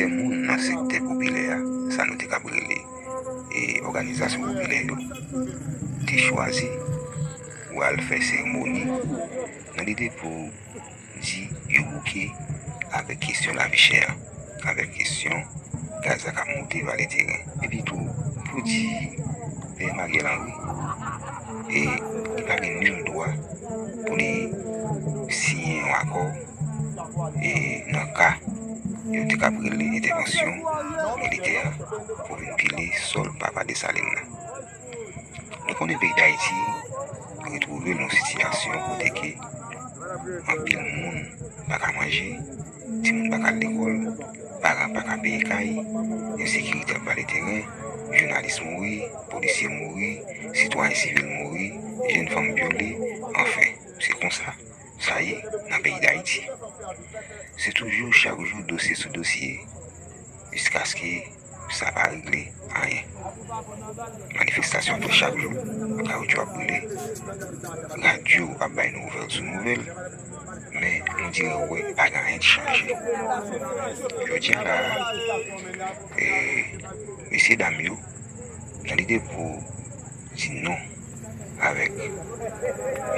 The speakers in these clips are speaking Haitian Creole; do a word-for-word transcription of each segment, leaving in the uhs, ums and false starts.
Plizyè moun nan sektè popilè a, sa nou te kab rele, e, òganizasyon popilè yo, te chwazi pou al fè seremoni nan lide pou di yo bouke avèk kesyon lavi chè a, avèk kesyon gaz la k ap monte vale teren. Epi tou, pou di P M Ariel Henry, e, li pa gen nil dwa pou li siyen yon akò, e, nan ka yo te kab rele entèvansyon militè a pou vin pile sòl papa Desalin nan. Nou konnen peyi Dayiti retwouve l nan sitiyasyon kote ke anpil moun pa ka manje, timoun pa ka al lekòl, paran pa ka peye kay, ensekirite ap vale teren, jounalis mouri, polisye mouri, sitwayen sivil mouri, jèn fanm vyole, anfen, se konsa sa ye nan peyi Dayiti. Se toujou chak jou dosye sou dosye, jiskaske sa pa regle anyen. Manifestasyon ap fèt chak jou, kawoutchou ap boule, radyo ap bay nouvèl sou nouvèl, men on dirè w wè pa gen anyen ki chanje. Jodi a la, e, mesye dam yo, nan lide pou di non avèk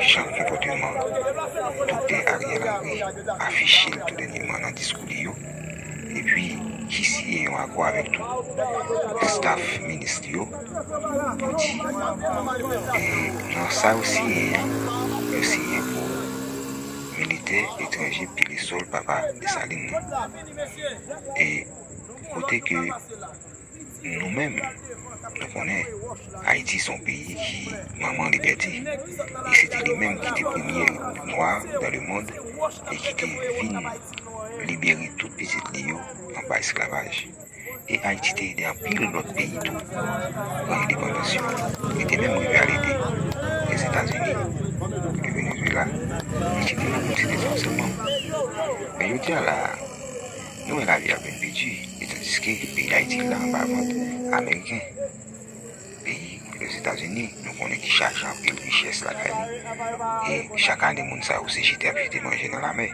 jan konpòteman Doktè Ariel Henry afiche l tou dènyèman nan diskou li yo, epi ki siyen yon akò avèk tout staff minis li yo pou di, e, nan sa yo siyen an, yo siyen pou militè etranje pile sòl papa Desalin nan. E kote ke nou menm, nou konnen Ayiti se yon peyi ki manman libète. E se te li menm ki te premye nwa dans le monde e ki te vin libere tout pitit li yo anba esklavaj. E Ayiti te ede anpil lòt peyi tou pran endepandans yo. Li te menm rive al ede Lèzetazini, le Venezuela, etsetera. Pou m site sa yo sèlman. Men jodi a la a, nou wè lavi ap vin pi di, e tandiske peyi Dayiti la anba vant ameriken. Peyi Lèzetazini, nou konnen ki chaje anpil richès lakay li. E chak ane, moun sa yo se jete ap jete manje nan lamè.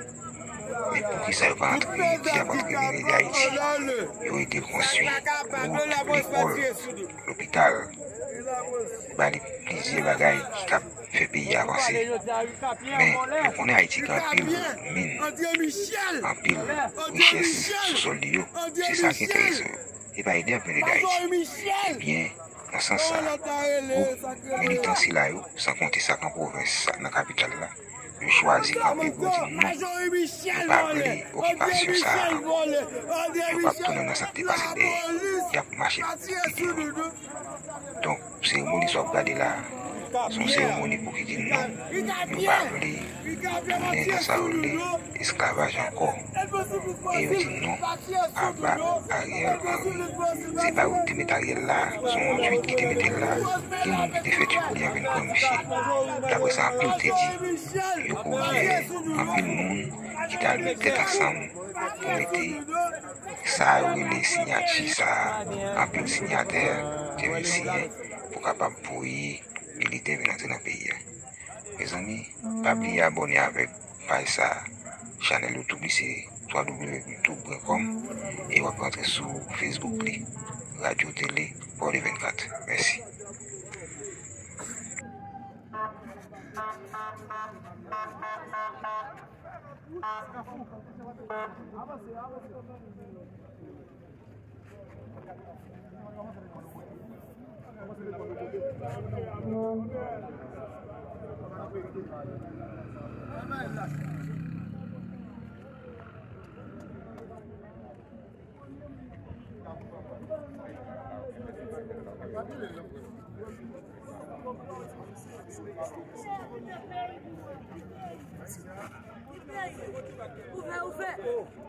Men poukisa yo pa antre, di y ap antre mennen de Ayiti? Yo ede l konstwi wout, lekòl, lopital, ba li plizyè bagay ki kab fè peyi a avanse. Men yo konnen Ayiti gen anpil min, anpil richès sou sòl li yo. Se sa ki enterese yo. E pa ede ap mennen de Ayiti. Ebyen, nan sans sa, gwoup militan sila yo, san konte sa k nan pwovens, sa k nan kapital la, yo chwazi kanpe pou yo di non, yo pa vle okipasyon sa a ankò. Yo p ap tounen nan sa k te pase dèyè. Y ap mache pete yo. Donk, seremoni sa w ap gade la a, se yon seremoni pou ki di non, yo pa vle tounen nan sa yo rele esklavaj ankò. E yo di non a ba Ariel Henry. Se pa yo ki te met Ariel la, se yon twit ki te mete l la, ki moun ki te fè twit li an vin pran misye. Daprè sa anpil te di, yo kouvè anpil moun ki t al met tèt ansanm pou mete sa yo rele siyati sa a, anpil siyatè te vin siyen pou kapab voye militè vin antre nan peyi a. Mezanmi, pa bliye abòne avèk paj sa a. Chanèl YouTube li se w w w youtube pwen kòm e w ap rantre sou Facebook li, Radyo Tele Pòde vennkat. Mèsi. Ouvè, ouvè.